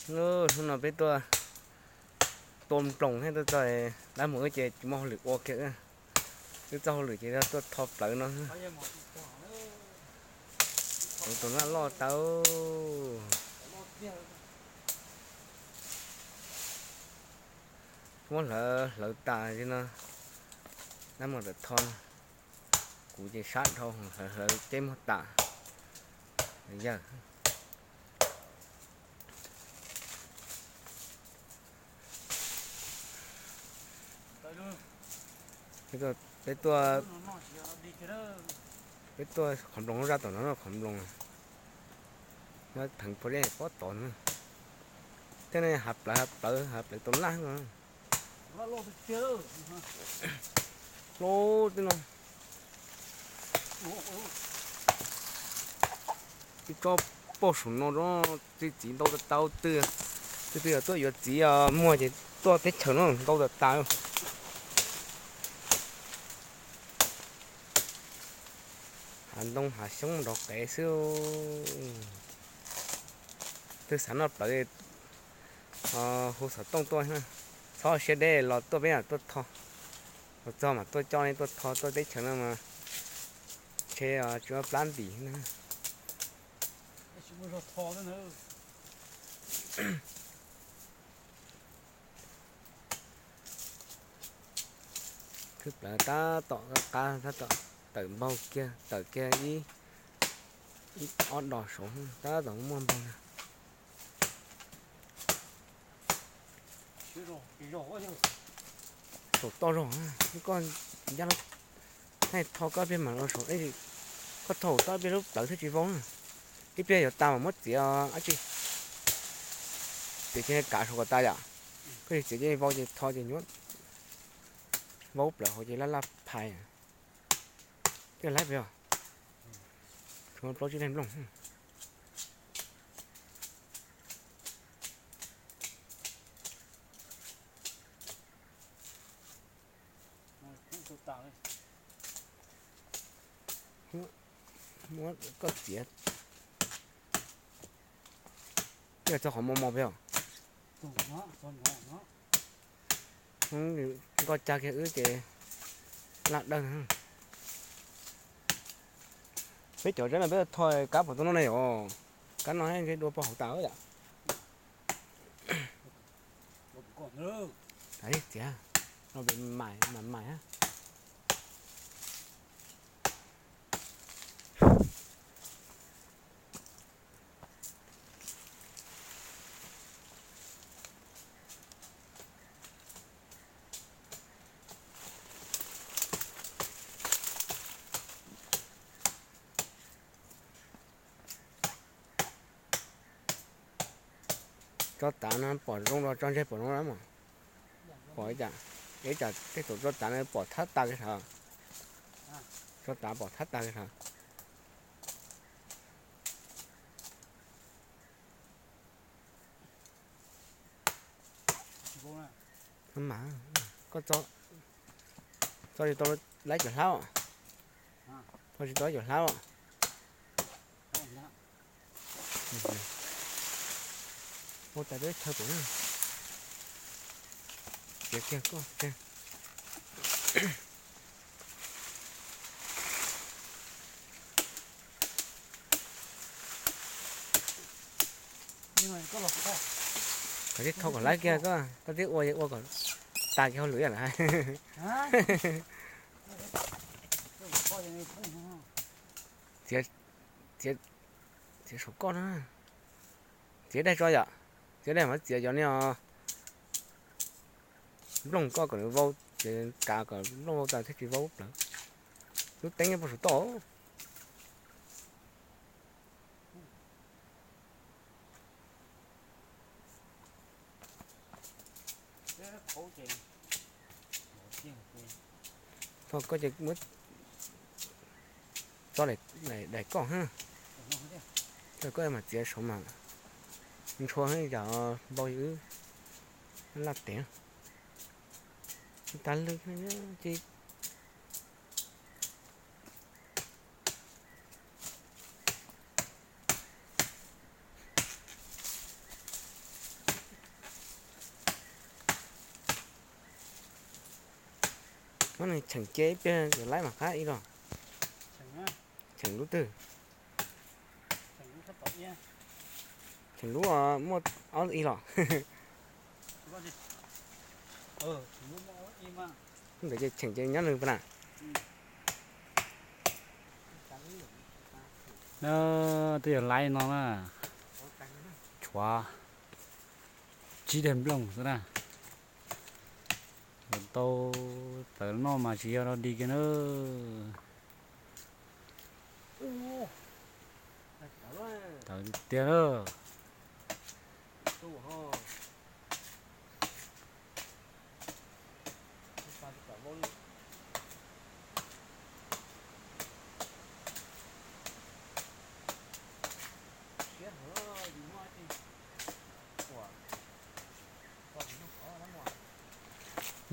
Hnub no peb tuaj tua nploos thiab tuaj txog dab mus wb ces tsis muaj hauj lwm ua kiag. Wb txoj hauj lwm ces yog tuaj tho plawv no. Tus naj loj tau. Muab hlawv hlawv tas li no, dab mus tawm tho. Kuv ces sab dhau, hlawv hlawv ceb muag tas. Yawg, peb tuaj, peb tuaj qhov nploos lub zaj tom no, qhov nploos nyob theev pua zeb pob tod no. Thiab ne hav plawv, hav plawv, hav plawv tau laj no. Lub teb no, ib tsob poj saum no, txiv txiv ntau tau tau twg, twg twg yog tuaj yuav txiv muag ces tuaj teb chaws no ntau tau tas. Hav ntoo hav xyoob nrov qev xwb. Twg xav noj plawv, hu xov tooj tuaj, txhob siab deb los tuaj peb mam tuaj tho. Los txog mam tuaj coj nej tuaj tho, tuaj teb chaws no mas ntshe tsis muaj plab ntim na. Khwb plawv tab tom qab, tab tom tawm npaug kiag, tawm kiag ib, ib ob dos saud tab tom muaj npaug na. Saum toj zog, koj ncaj lub, thaij tho koj pliag mam los saum, koj tho toj pliag lub plawv thiaj tsis vau na. Ib pliag yuav tas mas muab txiav dab tsi. Txiav ces kav saum kom tas yom. Koj txiav ces vau ces tho ces nyuaj. Vau lub plawv hauv ces laj laj phais. Twb laib pes os? Tshuav plaub tsib leeg nplooj. Muab koj txiav. Twb txog qhov mos mos pes os? Nkoj cag kiag wb ces laj dawb. Peb cov zeb no peb tho kab puas tau noj ne yom? Kab no ntshe dua pog hauv tas yom. Txiav no mam mais. Tsob tav no pom zoo los tso ntseg pom zoo lawm mas. Pom ib, ib tsam tej tus tsob tav no pom thab tas kiag hov. Tsob tav pom thab tas kiag hov. Mas koj txo, txo tsis tau laib cuam hlab os. Txo tsis tau laib cuam hlab os. Ua tas peb chaw pem na. Txiav kiag koj. Koj tib thau kom laib kiag koj, koj tib ua ua kom tas kiag hauj lwm lawm. Txiav, txiav, txiav saum koj na. Txiav daig tso yom. Txiav daig mas txiav cov niag nplooj koj kom nws vau, txiav kav kom nplooj vau tas thiaj tsis vau plawv. Lub teeb nyob puag saum toj. Tho koj ces muab tso daim koj ha. Tso koj mam txiav saud mas ntshua yam npau wb laj tev. Tsis tas lwg ces Muab nws cheem cia ib pliag yuav laib mam qab ib los. Cheem lub twg? Cheem lub muaj ob ib los. Ntawd ces cheem ces nyob nws pab na. Twb yog laib no na. Tshuav tsib daim nplooj xwb na. Tau tawv noj mas tsis yog dog dig kiag na. Tawv tiag tiag na.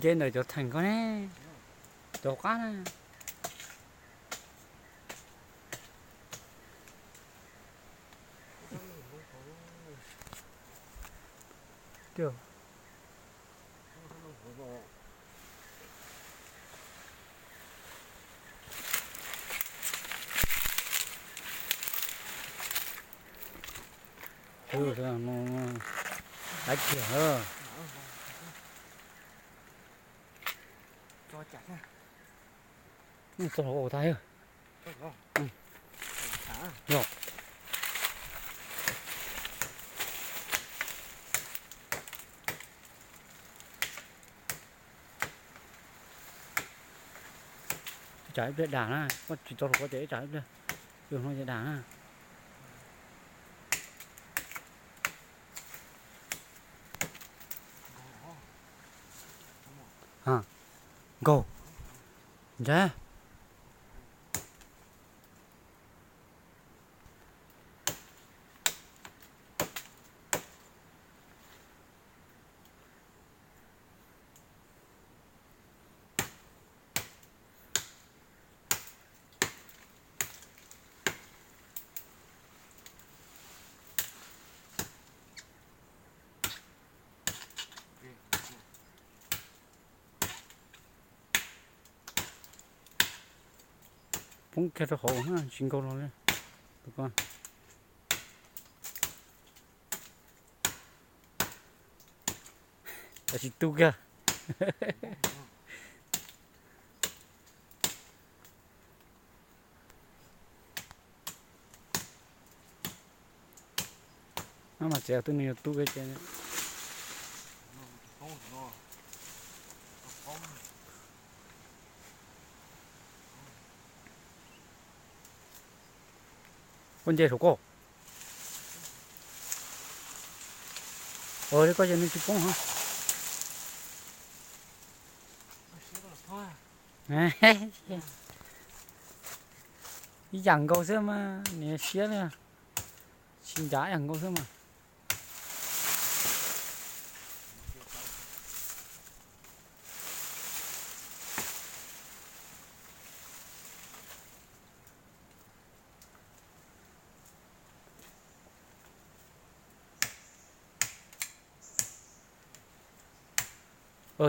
Nce ntawm cov theem ko ne, cov qab na. Laib kiag. Txog hauv tag. Yog. Ib tsam ib pliag dam na, koj tsis tau hluas ko ces ib tsam ib pliag, yus no ces dam na. Nkaug, ntsab. Poob kiag rau hauv na, tsis nkaug los li. Tus ko. Tsis tu kiag. No mas tsev twg nws yuav tu kiag ces. Koj nce saum koj. Ua li koj ces nws tsis poob hos. Ib yam nkaus xwb mas, niam siab li, tsis ncav ib yam nkaus xwb mas.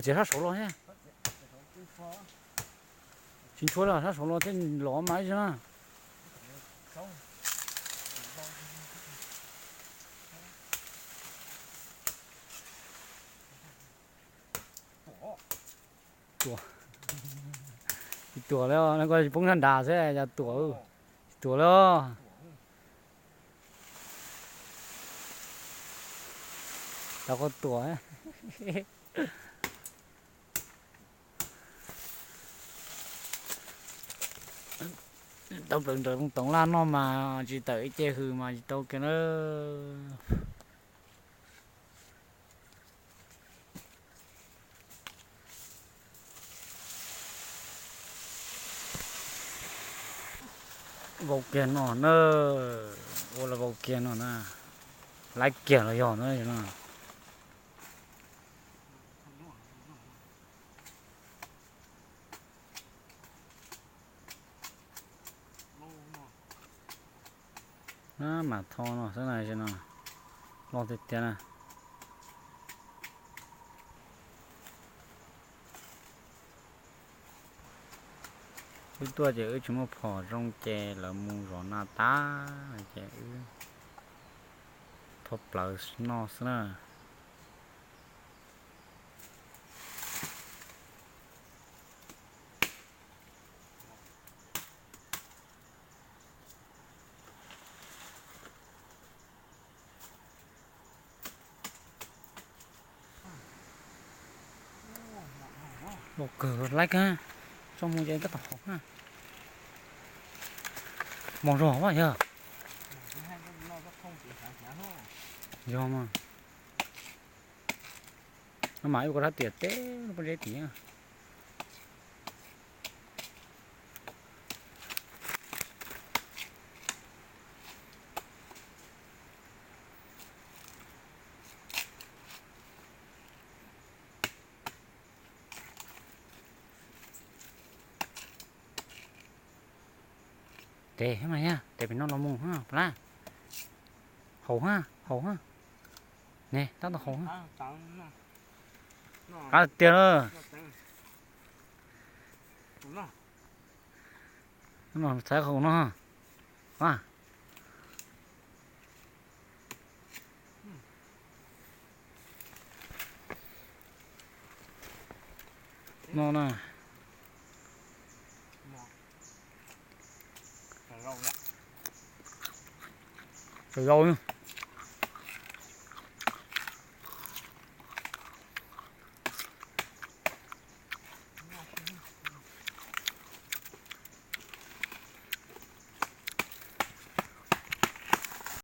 Tsev sab saud los thiab. Tsis ntshua los sab saud los thiaj lov mas ib zaug na. Tuam. Tsis tuam li, no koj tsis poob sab nrad xwb, yog tuam, tsis tuam li. Tau koj tuam. Tau plaws nraws toov laj noj mas tsis tawm ib ce hws mas tsis tau kiag na. Vau kiag no na, ua los vau kiag no na, laib kiag los yog na. Mas tho no xwb na, no loj tiag tiag na. Wb tuaj ces wb tsis muaj phom zoo ces lawv mus zov nas tas ces wb thauj plawv noj xwb na. Los kawg laib kag, tso mus ces tab tom haus na. Mos zog mas yog. Yog mas. No mas ib ko rab tiam teb lub pob zeb tim. Tes mas yog tes pem no los mus ha plab. Haus ha, haus ha. Ne tab tom haus ha. Qab tiag lawm. Txhais haus no. No na. Tsis yau.